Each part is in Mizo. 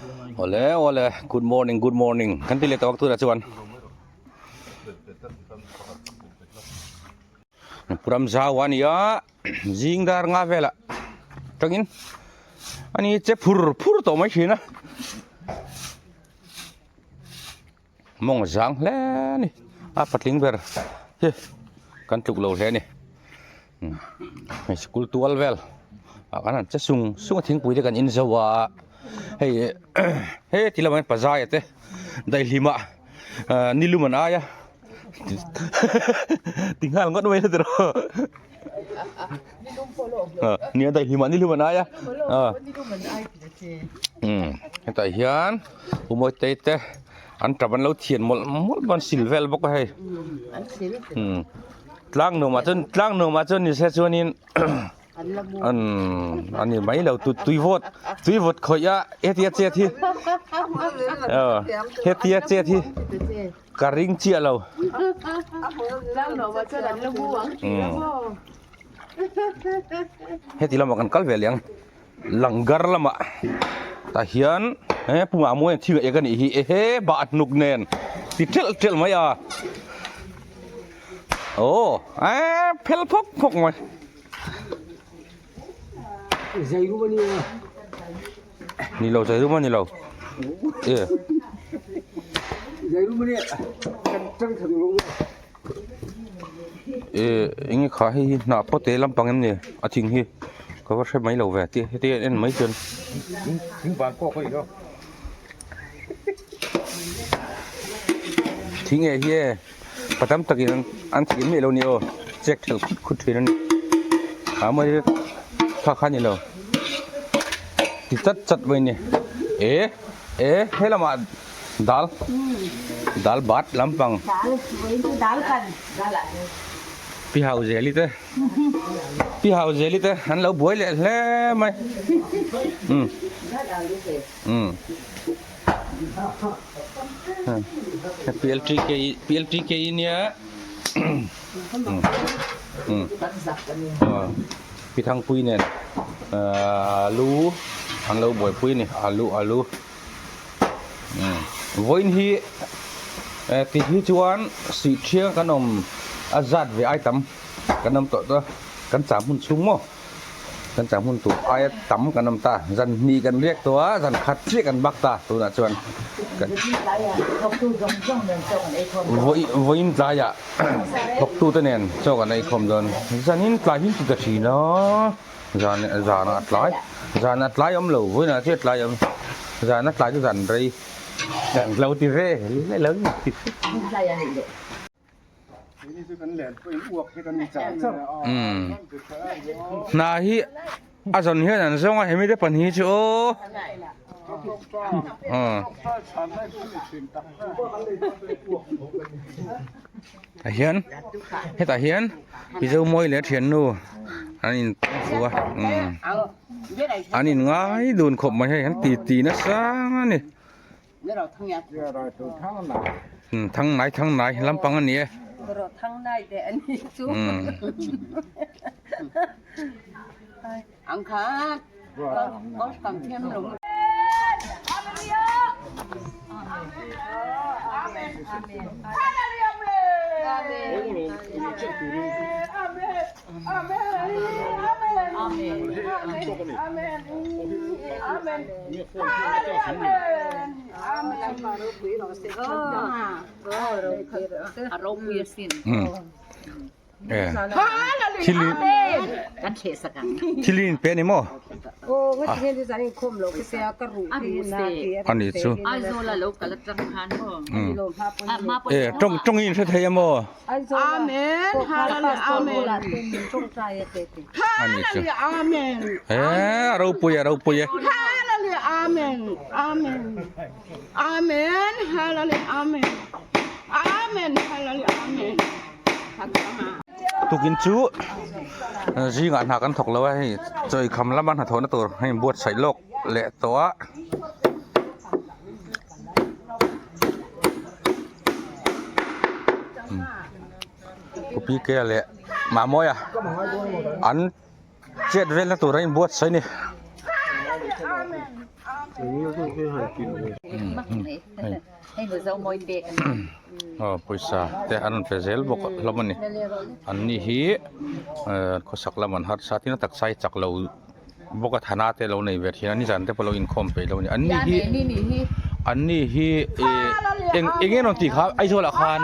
Awle awle good morning good morning kan ti leh tawh ang tunah chuan Puram zau a ni a zing dar nga velah tangin ani che phur phur tawh mai thin a mawng zang hle a ni a patling ber hi kan tluk lo hle a ni hei sikul tual vel ah khan an che sung sung a thingpui te kan in zo a hei he ti lamah hian pazaia te daihlim ah nilum an ai a ti nghal ngawt mai tiraw nia daihlim ah nilum an ai a hetah hian Umawi te an tap an lo thian mawlh mawlh bawk a an sil vel bawk a hei tlang nuamah chuan tlang nuamah chuan ni se chuanin an a ni mai lo tui vawt tui vawt khawih a hetia chet hi hetia chet hi ka ring chiah lo heti lamah kan kal ve leh ang Langgar lamah tah hian he pu Mamuia thing a ek a nih hi ehe bah hnuk nen ti telh telh mai a aw eee phel phawk phawk mai. Ni lo zai rum a ni lo e. Eh eng nge kha hei hi hnah pawt te lampang em ni a thing hi ka va hre mai lo ve ti heti a en mai chuan thing eh hi e pa tam takin an thih miah lo a ni aw check thelh khut khut thin a ni a mawi kha kha a ni lo ti chat chat mai a ni eh eh helamah. Dal dal bat lampang pi hau zeli te pi hau zeli te an lo buai leh hle mai um um PLTK PLTK nia um um pi thangpui nen alu an lo buaipui a ni alu alu. Vawiin hi ti hi chuan sih thiang kan awm a zat ve ai tam kan awm tawh ta kan cham hun chhung maw kan cham hun tur aia tam kan awm ta zan hnih kan riak tawh a zan khat chiah kan bak ta tunah chuan vawiin tlaiah thawktu te nen chaw kan eikhawm dawn zanin tlai hi ti ta thin a. Zan zanah tlai zanah tlai awm lo vawiinah chiah tlai awm zana tlai chu zan rei lo ti ve lo ti hna hi a zawn hian an zawng a hemi te pahnih hi chu aw Tah hian hetah hian Mizo mawi leh thiannu an in fu a umm an in ngai dun khawp mai hei an ti ti nasa a ni umm thang nai thang nai lampang a ni e umm. Thil in pe ani maw? Ani chu e tawng tawng in hre thei a maw? Ani chu e a ropui a ropui e. Tukin chu zingah hna kan thawk lo a hei chawi kham lama hnathawhna tur a inbuatsaih lawk leh tawh a. Pu P K a leh Mamawia an chet velna tur a inbuatsaih a ni. Aw pawisa te an rawn pe zel bawk hlawm a ni an ni hi khawsak lam an harsa tin a taksa hi chak lo bawk a thana te lo nei ve thin a nizan te pawh lo inkhawm peih lo a ni an ni hi an ni hi ih eng eng nge rawn tih kha Aizawl ah khan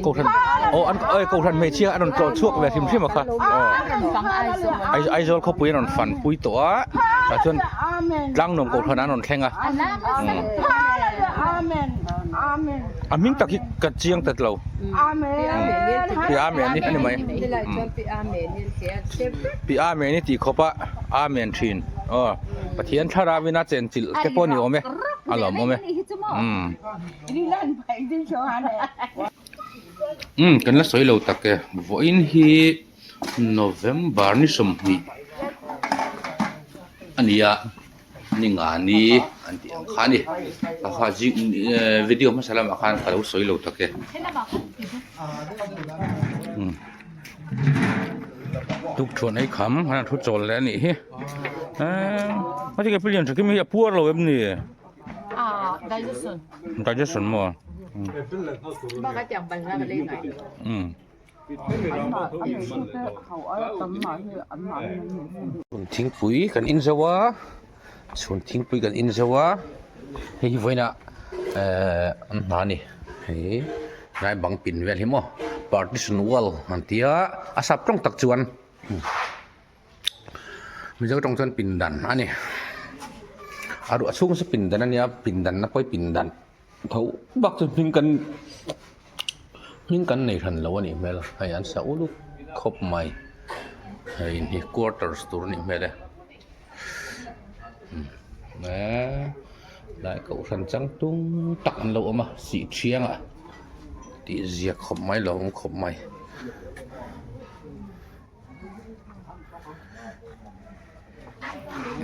kohhran aw an kohhran hmeichhia an rawn tlawh chhuak ve hrim hrim a kha aw Aizawl khawpui an rawn fan pui tawh a tah chuan tlangnuam kohhran an rawn thleng a a hming tak hi ka chiang ta lo pi amen hi a ni mai pi amen hi tih khawp a amen thin aw Pathian thlarau in a chenchilh te pawh a ni awm e a lawm awm e umm umm kan la sawi lo tak e vawiin hi November ni 20 a ni a ni nga ni an tih ang kha a ni a kha zing video hmasa lamah khan ka lo sawi lo tak e umm tukṭhuan ei kham an thu chawl leh a nih hi eee heti ke pilian thakim hi a puar lo em ni digestion maw umm. Thingpui kan in zo a chhun thingpui kan in zo a hei hi vawiinah ehh an hna a ni hei tlai bang pin vel hi maw partition wall an ti a a sap tawng tak chuan mizo tawng chuan pindan a ni a ruah chhung chu pindan a nia pindan na pawh hi pindan tho bak chu hming kan. Hming kan nei hran lo a nih hmel hei an sa uluk khawp mai hei in hi quarters tur a nih hmel e eee tlai kohhran changtlung tak an lo awm a sih thiang ah tih zia khawp mai lo awm khawp mai.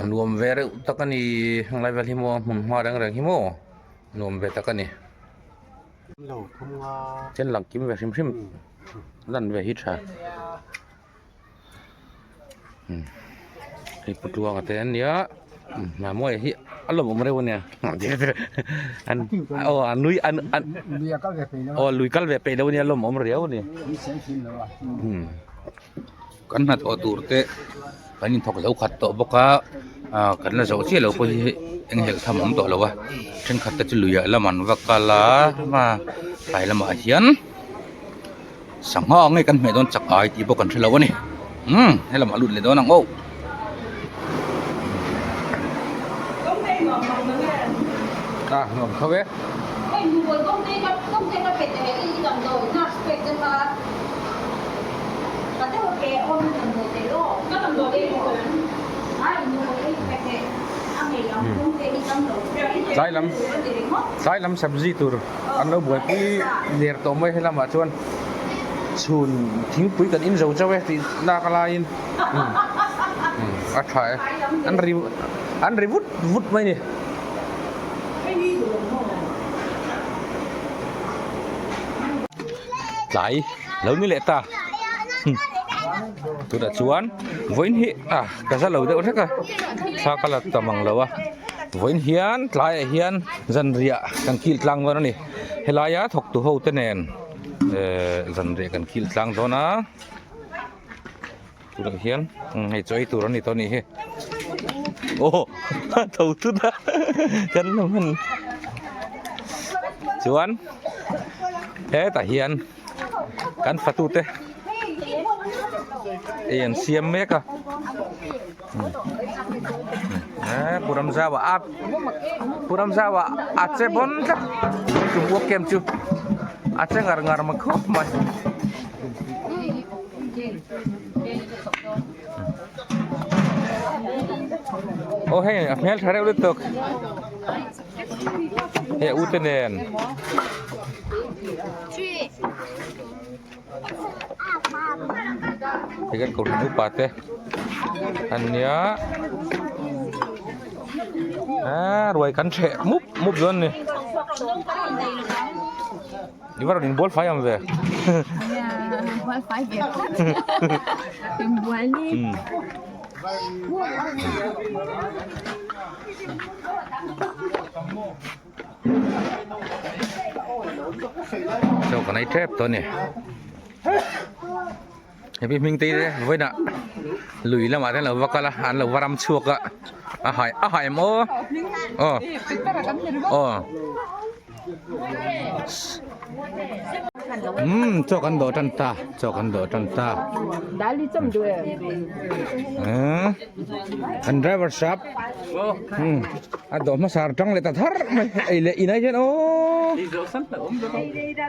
A nuam ve reuh tak a ni helai vel hi maw hmun hma reng reng hi maw nuam ve tak a ni. Chen lang kim ve hrim hrim lan ve hi tha hei putluanga te an nia Mamuaia hi a lawmawm reuh ania an aw a nui an an aw lui kal ve peih lo ania lawmawm riau ani kan hnathawh tur te kan inthawk zo khat tawh bawk a ah kan la zawh chiah lo pawh hi enghelh tham a awm tawh lo a thenkhat te chu luiah lam an va kal a tlai lamah hian sangha nge kan hmeh dawn chak ai tih pawh kan hre lo a ni umm helamah lut leh dawn ang aw. Ah nuam tho e. Tlai lam tlai lam sabzi tur an lo buaipui der tawh mai helamah chuan chhun thingpui kan in zo chauh e tih lak laiin a tha e an ri an ri vut vut mai a ni. Tlai lo ni leh ta tunah chuan vawiin hi ah ka za lo deuh hlek a thla ka la tam ang lo a vawiin hian tlaiah hian zanriah kan kil tlang dawn a ni helaia thawktu ho te nen ehh zanriah kan kil tlang dawn a. Tunah hian hei chaw ei tur a ni tawh a nih hi aw a tho thut a kan lo hman chuan hetah hian kan fatu te ei an siam mek a eh pu Ramzau a pu Ramzau a a che bawn tlat tum uak kem chu a che ngar ngar mai khawp mai. Aw hei a hmel tha reuh lutuk hei a ute nen. Hei kan kohhran upa te an nia ah ruai kan ṭheh mup mup dawn a ni. I va rawn inbual fai ang ve. Inbual fai ve phawt. Inbual ni. Chaw kan ei tep tawh a ni. Hepi hming te hi vawiinah lui lamah te an lo va kal a an lo va ram chhuak a a hai a hai em aw aw aw umm chaw kan dawh tan ta chaw kan dawh tan ta umm an driver shop umm a dawh hmasa tang leh ta thar mai ei leh inah hian aw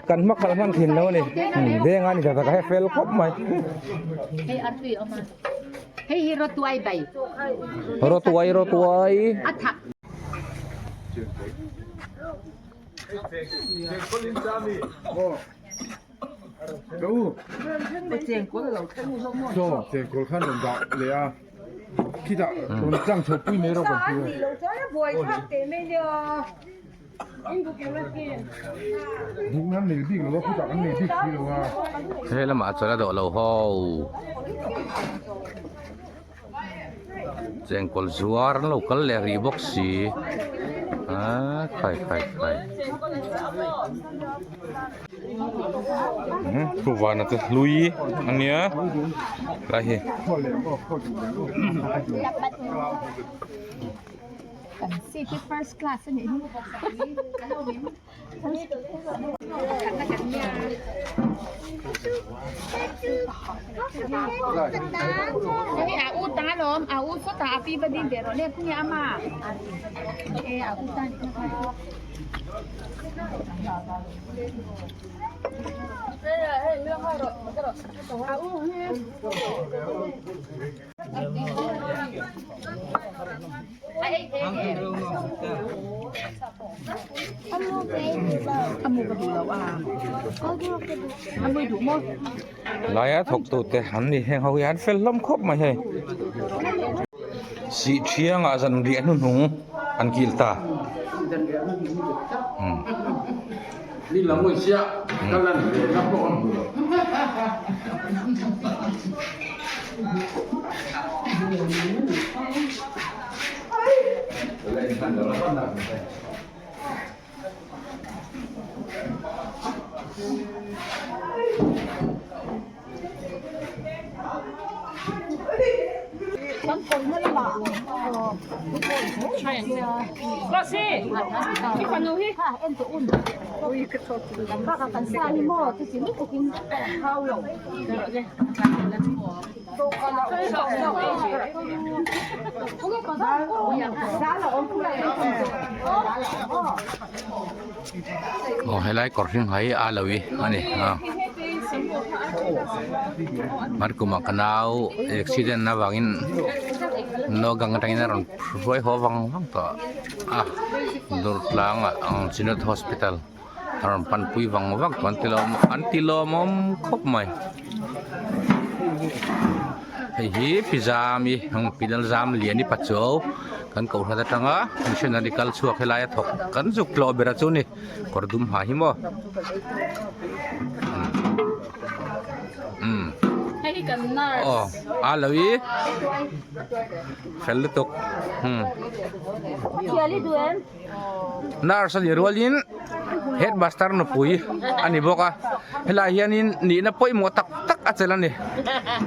kan hma khalh hman thin lo a ni veng a ni ta tak a he fel khawp mai Hei hi rawtuai bai. Rawtuai rawtuai. A thak. He lamah chuan a dawh lo ho chengkawl zuar an lo kal leh rih bawk si aaa khai khai khai thuvana te hlui a nia lai hi. Kan seat hi first class a nih hi. Hei a u ta lawm a u sawtah a pi va ding ve rawh le khawnge ama e a u ta nih kha. A u hi. Laia thawk tu te an ni heng ho hi an fel hlawm khawp mai hei sih thiangah zanriah hnuhnung an kil ta. Aw helai kawr hring hai a lo hi a ni a hmar kumah ka nau accident avangin naw gang atangin a rawn hruai haw vang vang tawh a Durtlangah Synod Hospital. A rawn panpui vang vang tawh an ti lawm an ti lawmawm khawp mai hei hi pi zami pi lal zam lian i pachuau kan kohhran atanga missionary kal chhuak helai a thawk kan zuk tlawh ber a chu ni kawr dum ha hi maw umm aw a lo i fel lutuk umm. Nurse a nih rualin headmaster nupui a ni bawk a helaiah hianin nihna pawimawh tak tak a chelh a ni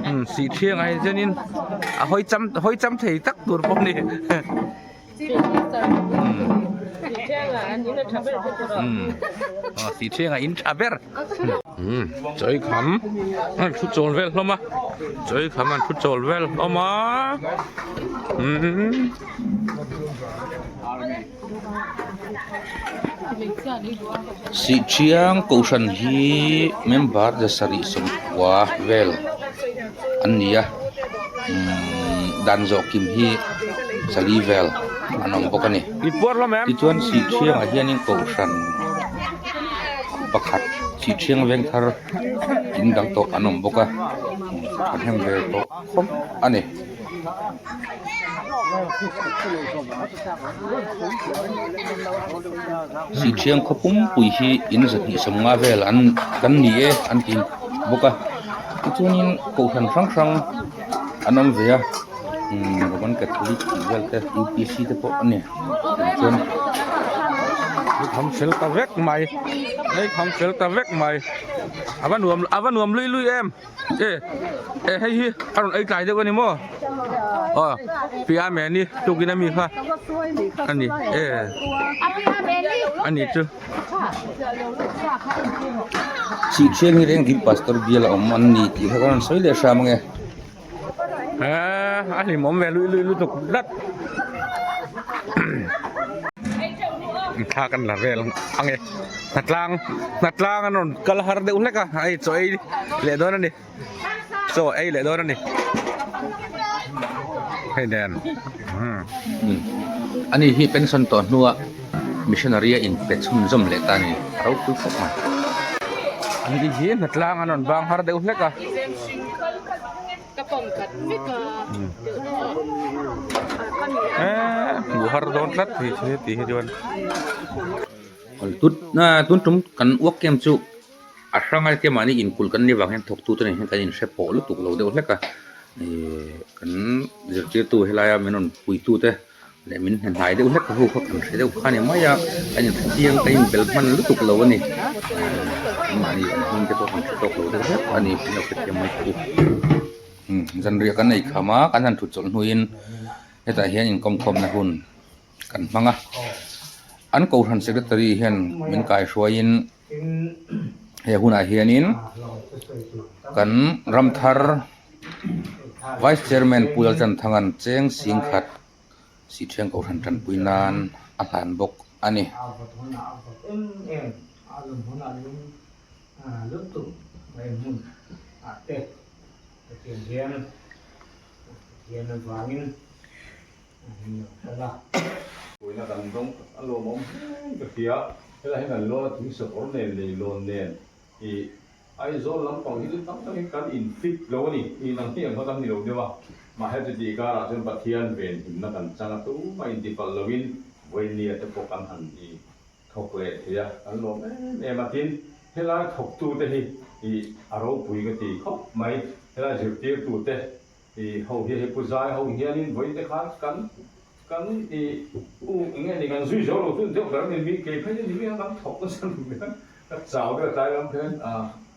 umm sih thiangah hi chuanin a hawi cham hawi cham thei tak tur pawh a ni umm aw sih thiangah in tha ber umm chawi kham an thu chawl vel hlawm a chawi kham an thu chawl vel hlawm a umm. Sihchiang kohhran hi member 190 vel an ni a umm dan zawh kim hi sali vel an awm bawk a ni tichuan Sihchiangah hianin kohhran pakhat Sihchiang vengthar in dang tawh an awm bawk a thahnem ve tawh khawp a ni. Sihthiang khaw pumpui hi in 250 vel an kan ni e an ti bawk a tichuanin kohhran hrang hrang an awm ve a. Roman Catholic tih vel te U P C te pawh a ni chuan kham fel ta vek mai hei kham fel ta vek mai a va nuam a va nuam lui lui em e e hei hi a rawn ei tlai deuh a ni maw aw pi a meni tukin ami kha a ni e a ni chu. Chih thiang hi reng dil pastor bial a awm an ni tih kha ka rawn sawi leh hram ange. A hlimawm ve lui lui lutuk tlat. Thla kan la vel ange. Hnatlang hnatlang an rawn kal har deuh hlek a hei chaw ei leh dawn a ni. Chaw ei leh dawn a ni. Hei nen. Ani hi pension tawh hnua missionary a inpe chhunzawm leh ta a ni. A ropui khawp mai. Ani hi hnatlang an rawn bang har deuh hlek a. Hmuh har dawn tlat hi tih hi chuan. Tun tum kan uak kem chu. A hrang a tia mahni inkulh kan nih vang hian thawktu te nen hian kan inhre pawh lutuk lo deuh hlek a ihh kan zirtirtu helaia min rawn puitu te leh min hne hnai deuh hlek ho kha kan hre deuh kha a ni mai a kan inhre chiang kan inbel hman lutuk lo a ni ihh mahni an hming te pawh kan hre tawk lo deuh hlek a ni min lo hrethiam mai teh u zanriah kan ei kham a kan han thut chawlh hnuin hetah hian inkawmkhawmna hun kan hmang a an kohhran secretary hian min kaihruaiin. He hunah hianin kan ramthar Vice Chairman Pu Lalchanthanga'n cheng sing khat Sihthiang Kohhran tanpui nan a hlan bawk a ni. Puina kan dawng a lawmawm hle ka hria. Helai hian kan lawn a thing sakawr nen lei lawn nen ih Aizawl lampang hi chu tam takin kan in fit lo a ni. Ih nang hi ang kha kan ni lo deuh a. Mahse chuti karah chuan Pathian venhimna kan chang a tumah intipalh loin Vawinia te pawh kan han ih thawk leh thei a, kan lawm em em a. Tin, helai thawktute hi ih a ropui ka ti khawp mai. Helai zirtirtute I ho hi hei pu zai ho hianin vawiin te khan kan kan i u eng nge ni kan zui zo lo chu deuh ber a ni mi kei phei chu ni mi khan kan thawk nasa lo mai a ka chau deuh a tlai lam khian a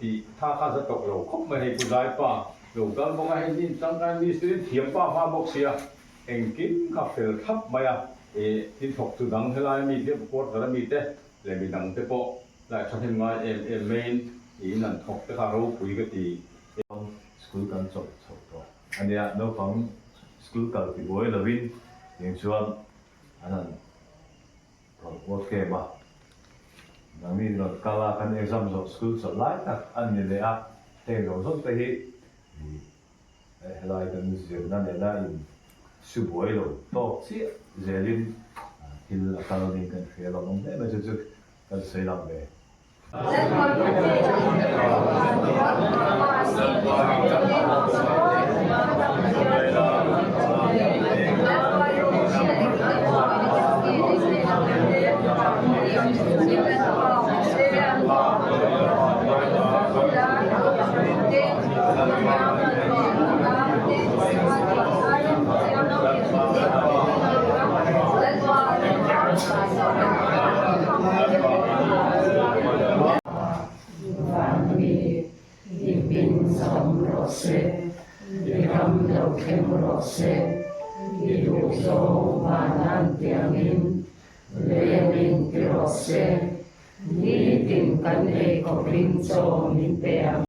i tha kha za tawk lo khawp mai hei pu zai pa lo kal bawk a hei ni tangkai mistiri thiam pa hma bawk sia engkim kha fel thlap mai a i tin thawk tu dang helai mi te quarter a mi te leh midang te pawh lai thahnem ngai em em maiin i in an thawk te kha ropui ka ti. School kan chawlh chhoh tawh a nia, naupang school kal ti buai lovin eng chuan an han rawn work camp a, nangni rawn kal a kan exam zawh school chawlh lai tak a ni leh a, heng zawng zawng te hi helai kan zirna nena in su buai lo tawk chiah zelin thil a kal ning kan hria lo awm hle mai chu chu kan sawi lang ve. Vanmi i hming zawm rawh se, i ram lo thleng rawh se, i duhzawng vanan tiangin lengin ti rawh se, nitin kan eikhawpin chaw min pe ang.